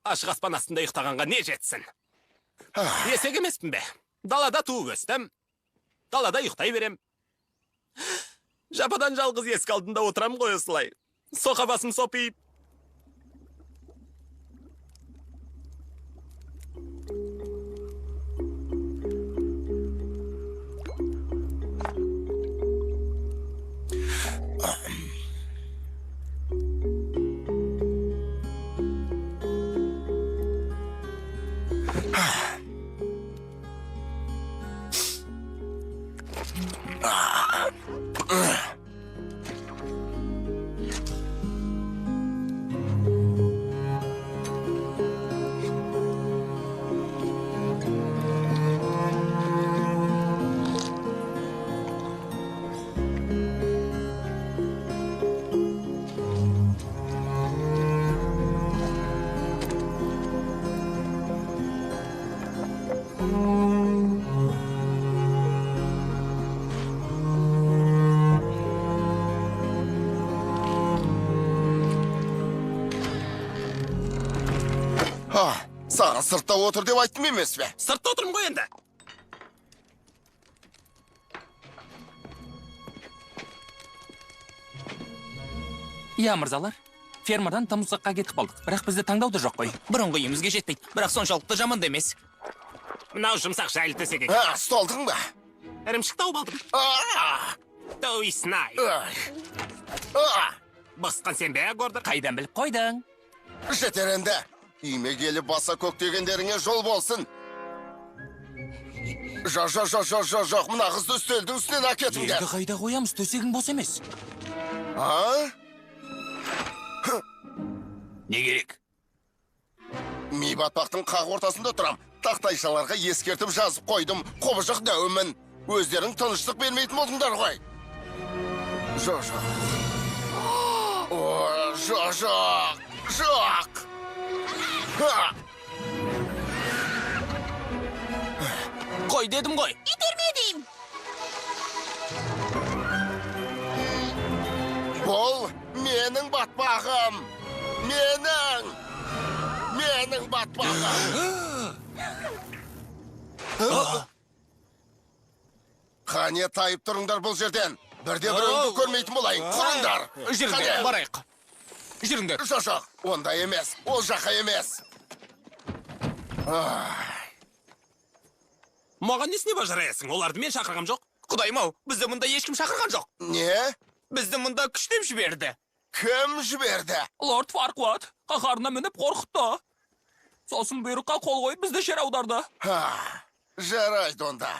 Ашық аспан астында ұйықтағанға не жетсін? Есек емеспін бе? Далада туып өстім. Далада ұйықтай берем. Жападан жалғыз есік алдында отырам ғой осылай. Соқа басым сопиып. Саған сыртта отыр деп айттым емес пе? Сыртта отырмын ғой енді. Иә, мырзалар. Фермадан тым ұзаққа кетіп қалдық. Бірақ бізде таңдау да жоқ қой. Бұрынғы үйімізге жетпейді, бірақ соншалықты жаман да емес. Мынау жұмсақ жайлы төсек екен. А, столдың ба? Ірімшік тауып алдым. А, Тауиснай. ай. А, Басқан сен бе, Гордон? Қайдан біліп қойдың? жетер енді. Үйіме келіп баса көктегендеріңе жол болсын. Жоқ, жоқ, жоқ, жоқ, жоқ, жоқ, мына қызды үстелдің үстінен әкетіңдер. Енді қайда қоямыз? Төсегің бос емес. А? Не керек? Ми батпақтың қақ ортасында тұрам. Тақтайшаларға ескертіп жазып қойдым. Құбыжық дәуімін. Өздерің тыныштық бермейтін болдыңдар ғой. Жоқ, жоқ. О, жоқ, жоқ, жоқ. Ха! Қой дедім ғой. Итерме деймін. Бұл менің батпағым. Менің. Менің батпағым. Қане тайып тұрыңдар бұл жерден. Бірде біреуіңді көрмейтін болайын. Құрыңдар. Жүріңдер, Қане. барайық. Жүріңдер. Жоқ, жоқ, ондай емес. Ол жаққа емес. Маған несіне бажыраясың? Оларды мен шақырғам жоқ. Құдайым ау, бізді мұнда ешкім шақырған жоқ. Не? Бізді мұнда күштеп жіберді. Кім жіберді? Лорд Фаркуат қаһарына мініп қорқытты. Сосын бұйрыққа қол қойып бізді жер аударды. Ха, жарайды онда.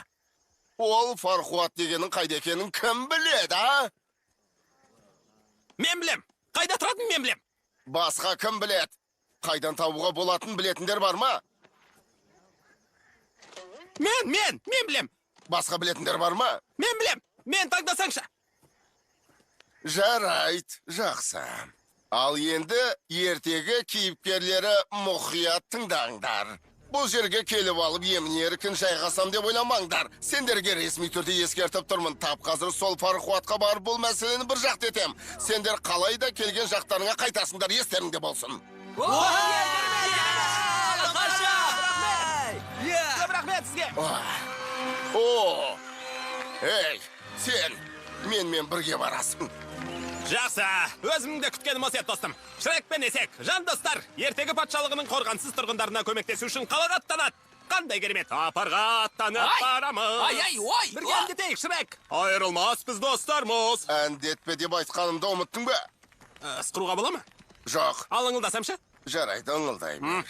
Ол Фархуат дегенің қайда екенін кім біледі, а? Мен білем. Қайда тұратынын мен білем. Басқа кім біледі? Қайдан табуға болатын білетіндер бар ма? Мен білем. Басқа білетіндер бар ма? Мен білем. Мен таңдасаңшы. Жарайды, жақсы. Ал енді ертегі кейіпкерлері мұқият тыңдаңдар. Бұл жерге келіп алып емін еркін жайғасам деп ойламаңдар. Сендерге ресми түрде ескертіп тұрмын. Тап қазір сол Фархуатқа барып бұл мәселені бір жақты етем. Сендер қалай да келген жақтарыңа қайтасыңдар, естеріңде болсын. Көп рахмет сізге. О, ей, сен менімен бірге барасың. Жақсы, өзімнің де күткенім осы еді, достым. Шрек пен Есек, жан достар, ертегі патшалығының қорғансыз тұрғындарына көмектесу үшін қалаға аттанады. Қандай керемет, апарға аттанып Ай! барамыз. Ай, ай, ой! Бірге әндетейік, Шрек. Айырылмас біз достармыз. Әндетпе деп айтқанымды ұмыттың ба? Ысқыруға бола ма? Жоқ, Ал ыңылдасамшы? жарайды, ыңылдаймын.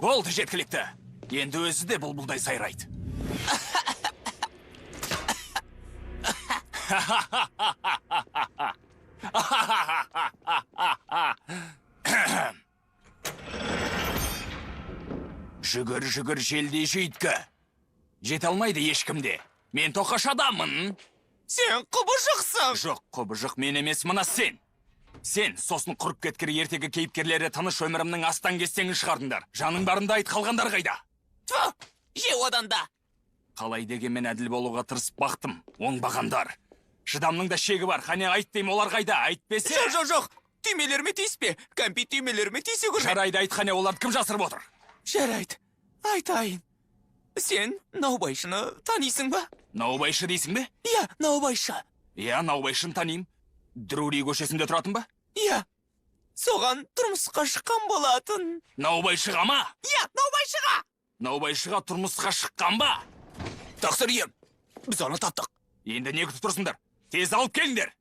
Болды жеткілікті. Енді өзі де бұлбұлдай сайрайды. Жүгір, жүгір желдей жүйткі. Жете алмайды ешкім де. Мен тоқаш адаммын. Сен құбыжықсың. Жоқ, құбыжық мен емес, мына сен. Сен сосын құрып кеткір ертегі кейіпкерлері тыныш өмірімнің астан кестеңін шығардыңдар. Жаның барында айт, қалғандар қайда? Тфу, же одан да. Қалай дегенмен әділ болуға тырысып бақтым, оңбағандар. Шыдамның да шегі бар. Қане, айт деймін, олар қайда? Әйтпесе. Жоқ, жоқ, жоқ. Түймелеріме тиіспе. Кәмпит түймелеріме тиісе көрме. Жарайды, айт, қане, оларды кім жасырып отыр? Жарайды, айтайын. Сен наубайшыны танисың ба? Наубайшы дейсің бе? Иә, наубайшы. Иә, наубайшыны танимын. Друри көшесінде тұратын ба? Иә. Соған тұрмысқа шыққан болатын. Наубайшыға ма? Иә, наубайшыға. Наубайшыға тұрмысқа шыққан ба? Тақсыр ием, біз оны таптық. Енді не күтіп тұрсыңдар? Тез алып келіңдер.